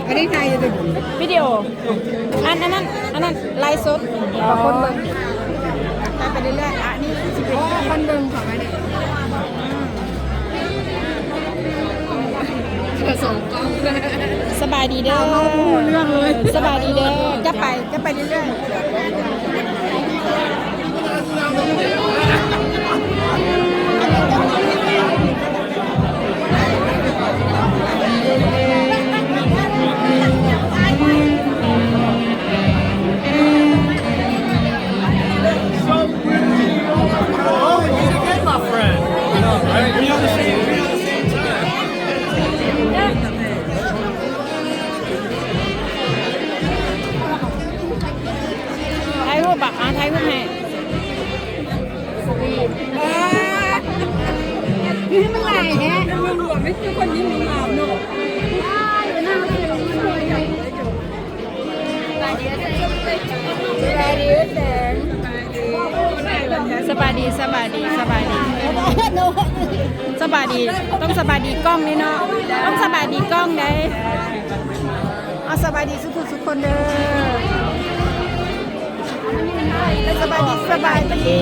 ບໍ່ໄດ້ຖ່າຍຢູ່ຕິ ວິດີໂອ ອັນ ອັນນັ້ນ ອັນນັ້ນໄລຟ໌ສົດ ອໍ ຄົນເບິ່ງ ໄປເລື້ອຍໆ ອັນນີ້ຊິເປັນຄົນເບິ່ງຂອງອັນນີ້ ສະບາຍດີເດີ ເວົ້າບໍ່ຮູ້ເລື່ອງເລີຍ ສະບາຍດີເດີ ຈະໄປ ຈະໄປເລື້ອຍໆ. Oh, you did good, my friend. I know, right? We on the same, we on the same time. ຖ່າຍຮູບບໍ່? ອ່າ ຖ່າຍຮູບໃຫ້ ນີ້ມັນຫຼາຍແທ້ ລວມໆ ມີແຕ່ຄົນຍິ້ມງາມເນາະ. ສະບາຍດີ ສະບາຍດີ ສະບາຍດີ ສະບາຍດີ ຕ້ອງສະບາຍດີກ້ອງນີ້ເນາະ ຕ້ອງສະບາຍດີກ້ອງໃດ. ເອົາ ສະບາຍດີສູ່ທຸກຄົນເດີ ສະບາຍດີ ສະບາຍດີ.